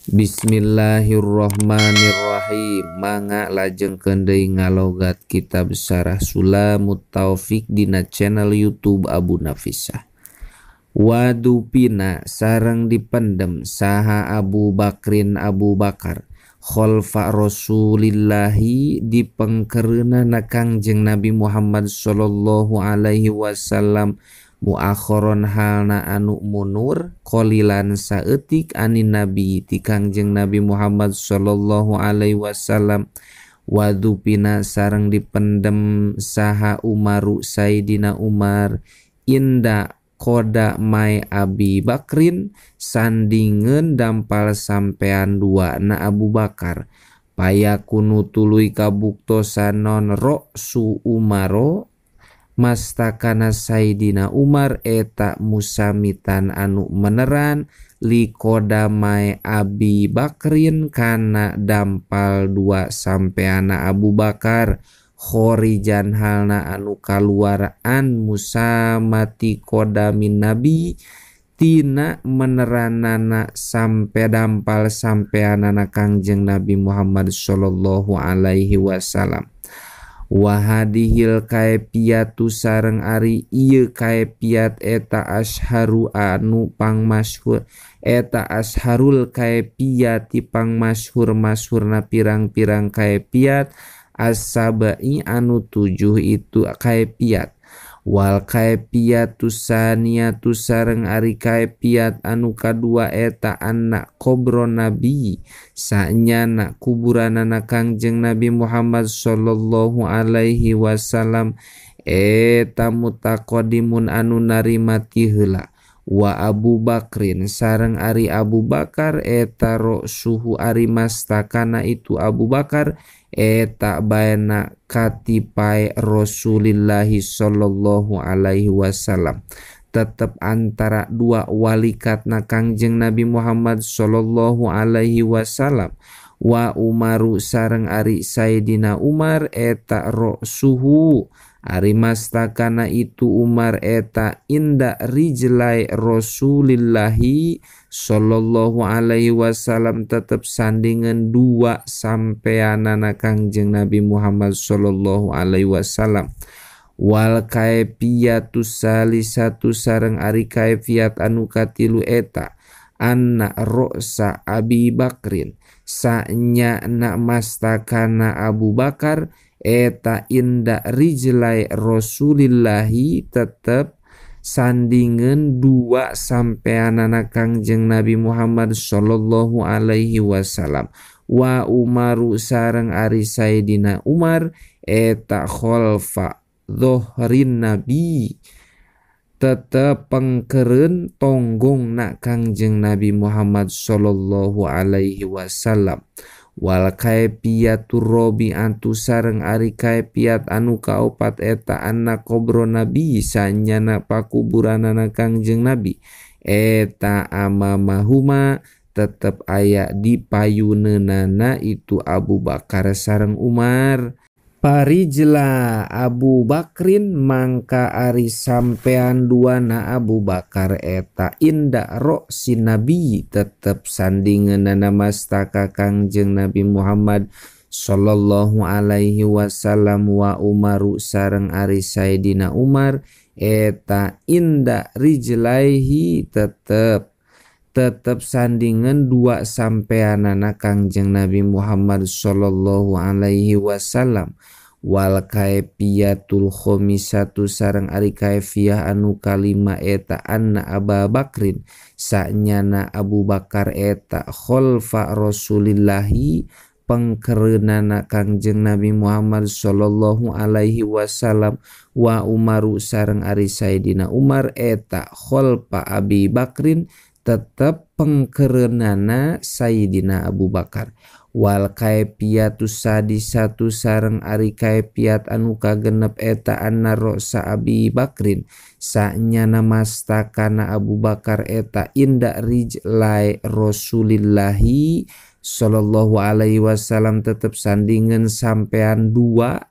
Bismillahirrahmanirrahim. Mangga lajengkeun deui ngalogat kitab Syarah Sulamut Taufik dina channel YouTube Abu Nafisah. Wadupina sareng dipendem saha Abu Bakrin Abu Bakar khalfa Rasulillahi dipengkereunana Kangjeng Nabi Muhammad sallallahu alaihi wasallam muakhiron halna anu munur qolilan saeutik anin nabi ti Kangjeng Nabi Muhammad sallallahu alaihi wasallam. Wadupina sareng dipendem saha Umaru Sayyidina Umar inda koda mai Abi Bakrin sandingeun dampal sampean dua na Abu Bakar payakunu tuluy kabuktosan non roksu Umaro mastakana Sayyidina Umar eta musamitan anu meneran likoda mai Abi Bakrin kana dampal dua sampeana Abu Bakar khorijan halna anu kaluaraan musamati kodamin nabi tina meneranana sampe dampal sampeanana Kangjeng Nabi Muhammad sallallahu alaihi wasallam. Wahadihil kaepiatu sareng ari ieu kaepiat eta asharu anu pangmasyhur eta asharul kaepiati pangmasyhur masyhurna pirang-pirang kaepiat as-sabai anu 7 itu kaepiat. Wal kaepiatu saniyatu sareng ari kaepiat anu kadua eta anak kobro nabi sanyana kuburanana Kangjeng Nabi Muhammad sallallahu alaihi wasallam eta mutaqaddimun anu narima ti heula wa Abu Bakrin sareng ari Abu Bakar eta suhu ari mastakana itu Abu Bakar eta baena katipai Rasulillahi sallallahu alaihi wasallam tetep antara dua walikatna Kangjeng Nabi Muhammad sallallahu alaihi wasallam. Wa Umaru sareng ari Sayyidina Umar eta suhu ari mastakana itu Umar eta inda rijlai Rasulillahi sallallahu alaihi wasallam tetep sandingan dua sampeanana Kangjeng Nabi Muhammad sallallahu alaihi wasallam. Wal kaifiyatu salisatu sareng ari kaifiat anu katilu eta anna ro'sa Abi Bakrin sanya na mastakana Abu Bakar eta inda rijlai Rasulillahi tetep sandingeun dua sampeanana Kangjeng Nabi Muhammad sallallahu alaihi wasallam. Wa Umaru sareng ari Sayyidina Umar eta khalfa dhohrin nabi tetep pengkereun tonggongna Kangjeng Nabi Muhammad sallallahu alaihi wasallam. Wal kaifiyatu robi'atu sareng ari kaifiat anu kaopat eta anna kobro nabi sanyana pakuburanana Kangjeng Nabi eta amamahuma tetep aya di payuneunana itu Abu Bakar sareng Umar. Parijla Abu Bakrin mangka ari sampean duana Abu Bakar eta inda roksi nabi tetep sandingeunana mastaka Kangjeng Nabi Muhammad sallallahu alaihi wasallam. Wa Umaru sareng ari Sayyidina Umar eta inda rijlaihi tetep sandingan dua sampeanana Kangjeng Nabi Muhammad sallallahu alaihi wasallam. Wal kaifiyatul khomisatu sareng ari kaifiyah anu kalima eta anna Abu Bakrin sanyana Abu Bakar eta khalfa Rasulillahi pengkereunana Kangjeng Nabi Muhammad sallallahu alaihi wasallam. Wa Umaru sareng ari Sayyidina Umar eta khalfa Abi Bakrin tetep pengkereunana Sayyidina Abu Bakar. Wal kaifiyatu sadisatu sareng ari kaifiat anu kagenep eta anna ro'sa Abi Bakrin sanyana mastakana Abu Bakar eta inda rijlai Rasulillahi sallallahu alaihi wasallam tetep sandingan sampean dua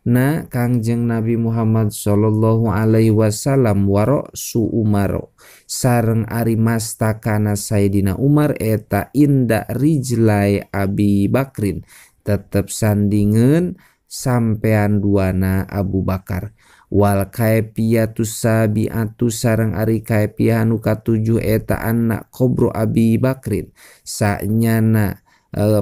na Kangjeng Nabi Muhammad sallallahu alaihi wasallam waro su Umaro sareng ari mastakana Sayyidina Umar eta inda rijlai Abi Bakrin tetep sandingeun sampean duana Abu Bakar wal kaifiyatu sabi'atu sareng ari kaifiah anu katujuh eta anna qabru Abi Bakrin sanyana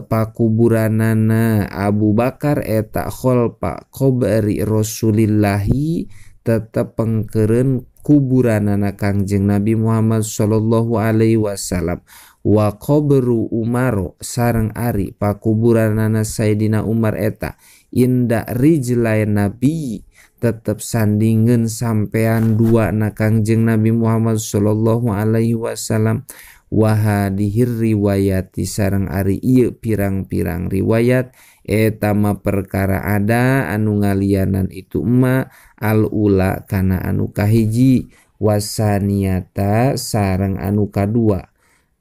pakuburanana Abu Bakar eta kholpa qabri Rasulillahi tetep pengkeureun kuburanana Kangjeng Nabi Muhammad sallallahu alaihi wasallam wa qabru Umar sareng ari pakuburanana Sayyidina Umar eta inda rijlai Nabi tetep sandingeun sampean dua na Kangjeng Nabi Muhammad sallallahu alaihi wasallam wa hadihir riwayati sareng ari ieu pirang-pirang riwayat eta mah perkara ada anu ngalianan itu emma al ula kana anu kahiji wasaniata sareng anu kadua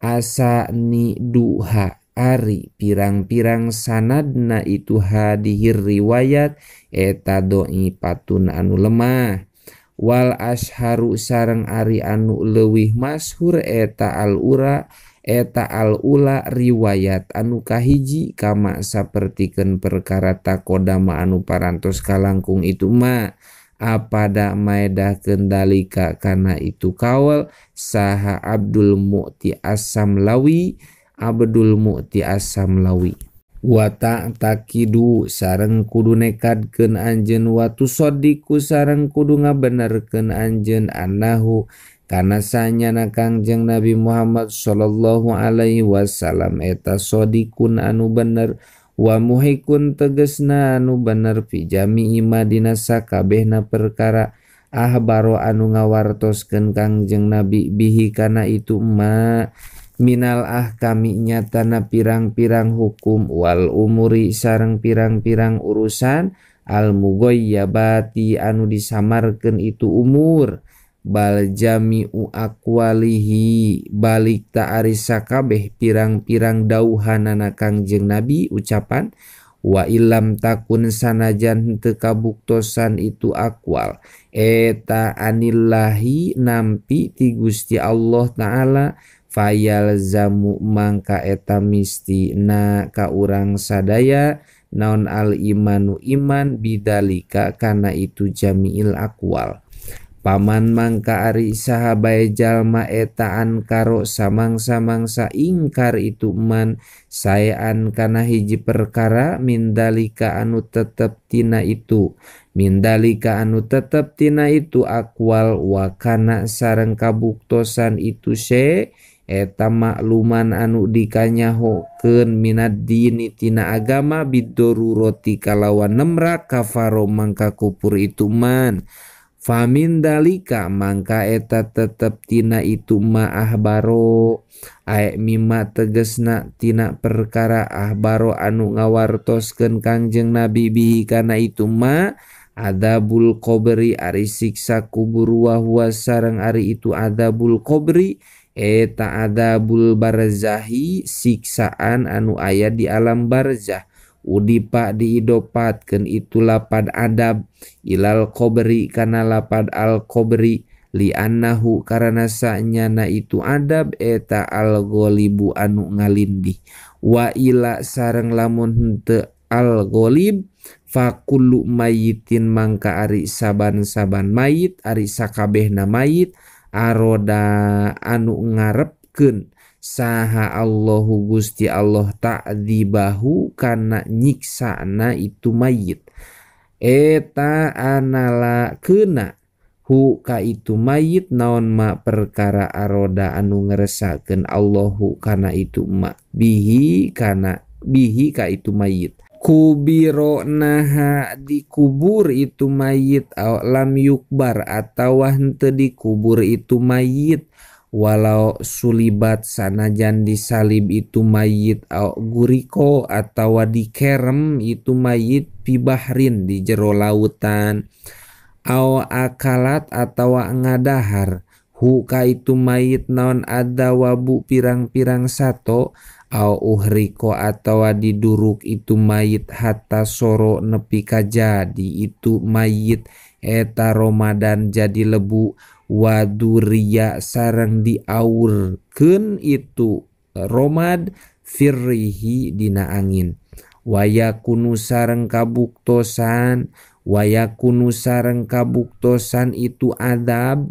asa ni duha ari pirang-pirang sanadna itu hadihir riwayat eta doi patun anu lemah wal asharu sareng ari anu leuwih masyhur eta al ura eta al ula riwayat anu kahiji kama sapertikeun perkara takodama anu parantos kalangkung itu ma apada maedahkeun dalika kana itu kaul saha Abdul Mu'ti As-Samlawi Abdul Mu'ti As-Samlawi wa ta'taqidu sareng kudu nekadkeun anjeun wa tusaddiqu sareng kudu ngabenerkeun anjeun annahu kana sanyana Kangjeng Nabi Muhammad sallallahu alaihi wasallam eta sadiqun anu bener wa muhikun tegesna anu bener fi jami'i madina sakabehna perkara ahbaro anu ngawartoskeun Kangjeng Nabi bihi kana itu ma minal ahkami nyatana pirang-pirang hukum wal umuri sareng pirang-pirang urusan al mughayyabati anu disamarkeun itu umur bal jami'u aqwalihi balik ta ari sakabeh pirang-pirang dauhanana Kangjeng Nabi ucapan wa illam takun sanajan teu kabuktosan itu aqwal eta anillahi nampi ti Gusti Allah taala fayal zamu mangka eta misti na ka urang sadaya naon al imanu iman bidalika kana itu jami'il aqwal paman mangka ari saha bae jalma eta ankaro samang-samangsa ingkar itu man saean kana hiji perkara mindalika anu tetep tina itu mindalika anu tetep tina itu aqwal wa kana sareng kabuktosan itu se eta makluman anu dikanyahokeun minad dini tina agama bidoruroti kalawan nemrak kafaro mangka kupur itu man famin dalika mangka eta tetep tina itu ma ahbaro ae mimma tegesna tina perkara ahbaro anu ngawartoskeun Kangjeng Nabi bihi kana itu ma adzabul qabri ari siksa kubur wa huwa sareng ari itu adzabul qabri eta adzabul barzahi siksaan anu aya di alam barzah udipa diidopatkeun itu lapad adab ilal qabri kana lapad al qabri li annahu karana sanyana itu adab eta al ghalibu anu ngalindih wa ila sareng lamun henteu al ghalib fakullu mayitin mangka ari saban-saban mayit ari sakabehna mayit aroda anu ngarepkeun saha Allahu Gusti Allah ta'dzibahu kana nyiksana itu mayit eta anala keuna hu ka itu mayit naon ma perkara aroda anu ngeresakeun Allahu kana itu ma bihi kana bihi ka itu mayit kubiro naha dikubur itu mayit aw lam yukbar atawa henteu dikubur itu mayit walau sulibat sanajan disalib itu mayit aw guriko atawa dikerem itu mayit pibahrin di jero lautan aw akalat atawa ngadahar hu ka itu mayit naon ada wabu pirang-pirang sato au uhriko atawa diduruk itu mayit hatta soro nepi ka jadi itu mayit eta Ramadan jadi lebu waduria sareng diaurkeun itu romad firrihi dina angin wayakunu sareng kabuktosan wayakunu sareng kabuktosan itu adab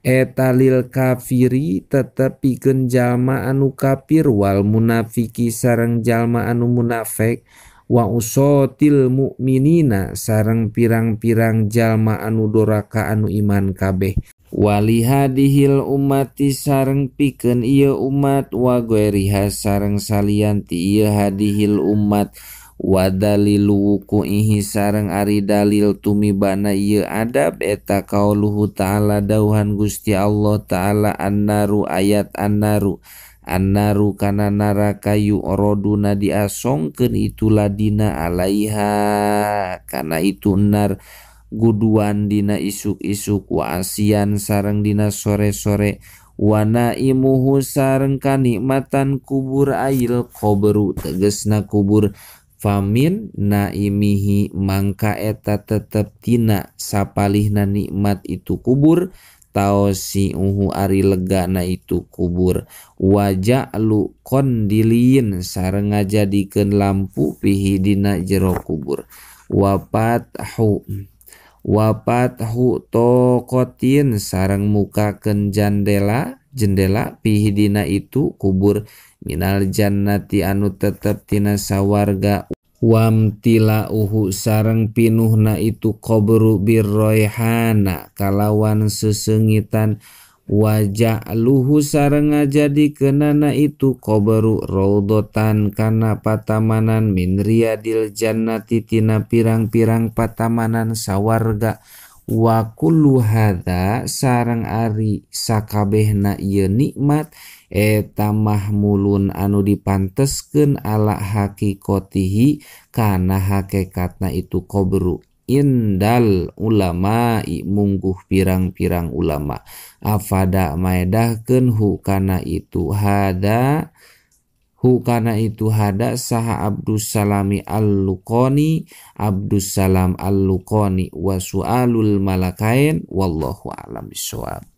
eta lil kafiri tetep pikeun jalma anu kafir wal munafiki sareng jalma anu munafik wa usotil mukminina sareng pirang-pirang jalma anu doraka anu iman kabeh walihadihil ummati sareng pikeun ieu umat wa ghairiha sareng salian ti ieu hadihil umat wa dalilu wuqu'ihi sareng ari dalil tumibana ieu adab eta qauluhu ta'ala dauhan Gusti Allah ta'ala annaru ayat annaru annaru kana neraka yu'raduna diasongkeun itu ladina alaiha kana itu nar guduan dina isuk-isuk wa asian sareng dina sore-sore wa naimuhu sareng kanikmatan kubur ail qabru tegesna kubur famin naimihi mangka eta tetep tina sapalihna nikmat itu kubur taosiuhu ari legana itu kubur waja'lu qandilin sareng ngajadikeun lampu pihi dina jero kubur wapathu toqotin sareng mukakeun jendela pihi dina itu kubur minal jannati anu tetep tina sawarga wamtilauhu sareng pinuhna itu qabru birroihana kalawan sesengitan waja'luhu sareng ngajadikeunana itu qabru raudhatan kana patamanan min riyadil jannati tina pirang-pirang patamanan sawarga wa kullu hadza sareng ari sakabehna ieu nikmat eta mahmulun anu dipanteskeun ala hakikotihi kana hakikatna itu qabru indal ulama mungguh pirang-pirang ulama afada maedahkeun hu kana itu hada saha Abdussalami Al-Luqani Abdussalam Al-Luqani wa su'alul malakain wallahu a'lam bissawab.